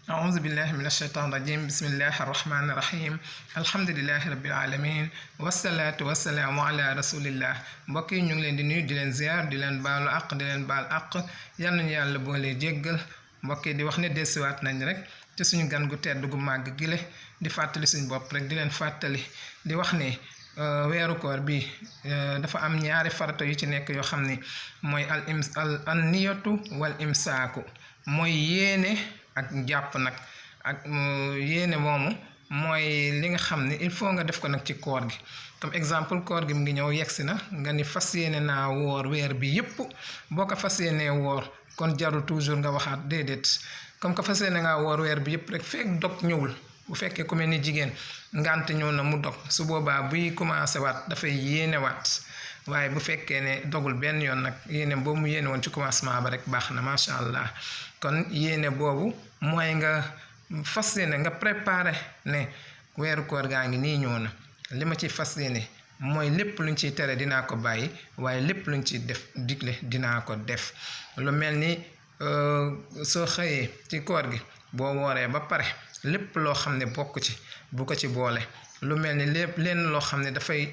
أعوذ بالله من الشيطان الرجيم بسم الله الرحمن الرحيم الحمد لله رب العالمين والصلاة والسلام على رسول الله mbokk yi ñu ngi leen di nuyu di leen ziar di leen baalu àq di leen baal àq yal nañu yàlla boole jéggal mbokk yi di wax ne desiwaat nañ rek ci suñu gan gu tedd gu màgg gile di fàttali suñu bopp rek di leen fàttali di wax ne weeru koor bi dafa am ñaari farata yu ci nekk yoo xam ni mooy al niyatu wal imsaaku mooy yéene ak jàpp nag ak yéene moomu mooy li nga xam ne il faut nga def ko nag ci koor gi comme exemple koor gi mu ngi ñëw yegsi na nga ni fas yéene naa woor weer bi yépp boo ko fas yéenee woor kon jarul toujours nga waxaat déedéet comme que fas yéene ngaa woor weer bi yépp rek fekk dog ñëwul bu fekkee ku mel ni jigéen ngànt ñëw na mu dog su boobaa buy commencé waat dafay yéene waat waaye bu fekkee ne dogul benn yoon nag yéene boobu mu yéene woon ci commencement ba rek baax na macha allah kon yéene boobu mooy nga fas yéene nga préparé ne weeru koor gaa ngi nii ñëw na li ma ci fas yéene mooy lépp luñ ciy tere dinaa ko bàyyi waaye lépp luñ ciy def digle dinaa ko def lu mel ni soo xëyee ci koor gi boo wooree ba pare lépp loo xam ne bokk ci bu ko ci boole lu mel ni lépp lenn loo xam ne dafay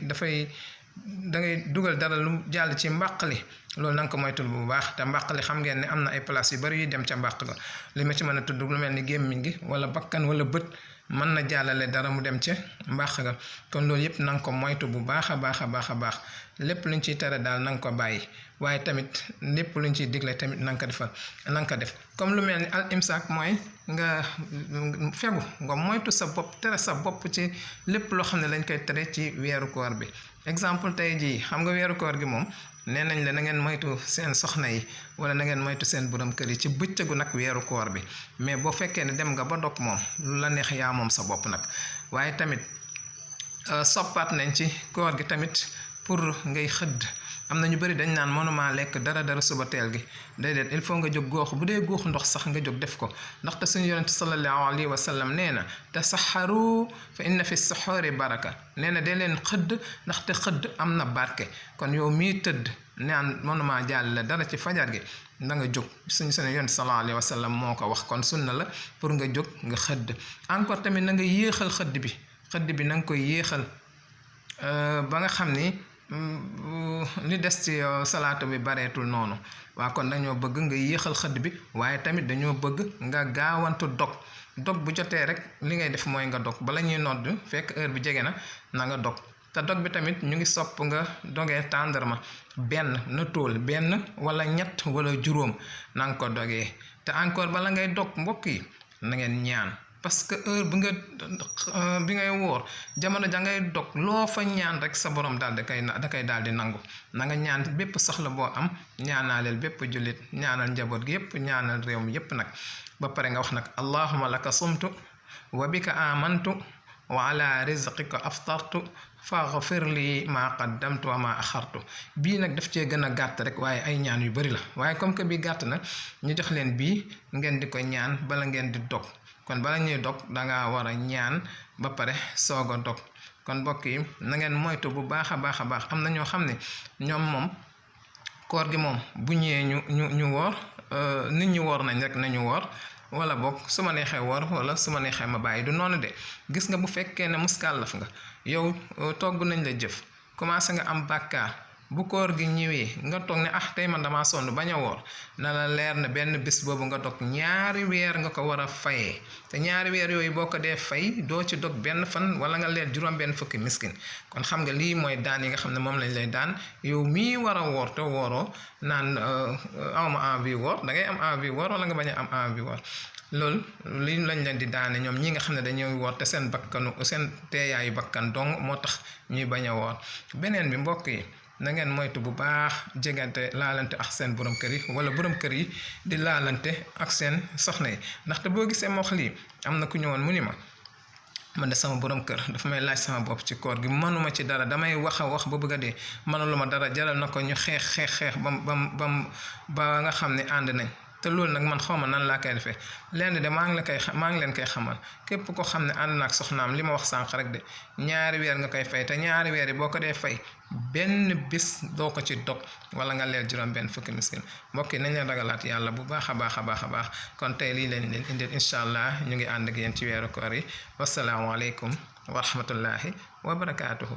da ngay dugal dara lu jàll ci mbàq li loolu na nga ko moytul bu baax te mbàq li xam ngeen ne am na ay place yu bari yuy dem ca mbàq ga li ma ci mën a tudd lu mel ni gémmiñ gi wala bakkan wala bët mën na jàllale dara mu dem ca mbàq ga kon loolu yëpp na nga ko moytu bu baax a baax a baax a baax lépp luñ ciy tere daal na nga ko bàyyi waaye tamit lépp luñ ciy digle tamit na nga ko defal na nga ko def comme lu mel ni al imsaak mooy nga fegu nga moytu sa bopp tere sa bopp ci lépp loo xam ne lañ koy tere ci weeru koor bi exemple tey jii xam nga weeru koor gi moom nee nañ la na ngeen moytu seen soxna yi wala na ngeen moytu seen borom kër yi ci bëccëgu nag weeru koor bi mais boo fekkee ne dem nga ba dog moom lu la neex yaa moom sa bopp nag waaye tamit soppaat nañ ci koor gi tamit pour ngay xëdd am na ñu bari dañ naan mënuma lekk dara suba teel gi déedéet il faut nga jóg góox bu dee góox ndox sax nga jóg def ko ndaxte suñu yonent sallallahu alayhi wa sallam nee na tasaxaru fa inna fi saxoori baraka nee na dee leen xëdd ndaxte xëdd am na barke kon yow mii tëdd naan mënuma jàll dara ci fajar gi da nga jóg suñu yonent sallallahu alayhi wa sallam moo ko wax kon sunna la pour nga jóg nga xëdd encore tamit na nga yéexal xëdd bi na nga koy yéexal ba nga xam ni li des ci salaatu bi bareetul noonu waa kon dañoo bëgg nga yéexal xëdd bi waaye tamit dañoo bëgg nga gaawantu dog bu jotee rek li ngay def mooy nga dog bala ñuy nodd fekk heure bi jege na nga dog te dog bi tamit ñu ngi sopp nga dogee tàndarma benn na tóol benn wala ñett wala juróom na nga ko dogee te encore bala ngay dog mbokk yi na ngeen ñaan parce que heure bi ngay woor jamono ja ngay dog loo fa ñaan rek sa borom daal da koy daal di nangu na nga ñaan bépp soxla boo am ñaanaaleel bépp jullit ñaanal njaboot gi yépp ñaanal réew mi yépp nag ba pare nga wax nag allahumma laka sumtu wa bika amantu wa ala rizqika aftartu faghfir li ma qaddamtu wa ma axartu bii nag daf cee gën a gàtt rek waaye ay ñaan yu bari la waaye comme que bii gàtt na ñu jox leen bii ngeen di ko ñaan bala ngeen di dog kon bala ñuy dog danga war a ñaan ba pare soog a dog kon mbokk yi na ngeen moytu bu baax a baax a baax am na ñoo xam ne ñoom moom koor gi moom bu ñëwee ñu woor nit ñi woor nañ rek nañu woor wala boog su ma neexee woor wala su ma neexee ma bàyyi du noonu de gis nga bu fekkee ne muskàllaf nga yow togg nañ la jëf commencé nga am bàkkaar bu koor gi ñëwee nga toog ne tey man dama sonn bañ a woor na la leer na benn bés boobu nga dog ñaari weer nga ko war a fayee te ñaari weer yooyu boo ko dee fay doo ci dog benn fan wala nga leer juróom benn fukki miskin kon xam nga lii mooy daan yi nga xam ne moom lañ lay daan yow mii war a woor te wooroo naan awma envie woor da ngay am envie woor wala nga bañ a am envie woor loolu li lañ leen di daane ñoom ñi nga xam ne dañuy woor te seen teeyaayu bakkan dong moo tax ñuy bañ a woor beneen bi mbokk yi na ngeen moytu bu baax jegante laalante ak seen borom kër yi wala borom kër yi di laalante ak seen soxna yi ndaxte boo gisee ma wax lii am na ku ñëwoon mu ni ma man de sama borom kër dafa may laaj sama bopp ci koor gi mënuma ci dara damay wax a wax ba bëgg a dee mënuluma dara jaral na ko ñu xeex ba nga xam ne ànd nañ te loolu nag man xaw ma nan laa koy defee lenn de maa ngi leen koy xamal képp ko xam ne ànd naag soxnaam li ma wax sànq rek de ñaari weer nga koy fay te ñaari weer yi boo ko dee fay benn bis doo ko ci dog wala nga leel juróom benn fukki miskin mbokk yi nañ leen ragalaat yàlla bu baax a baax a baax a baax kon tey lii leen leen indil incha allah ñu ngi ànd ak yéen ci weeru koor yi wasalaamualeykum wa rahmatullahi wa barakaatuhu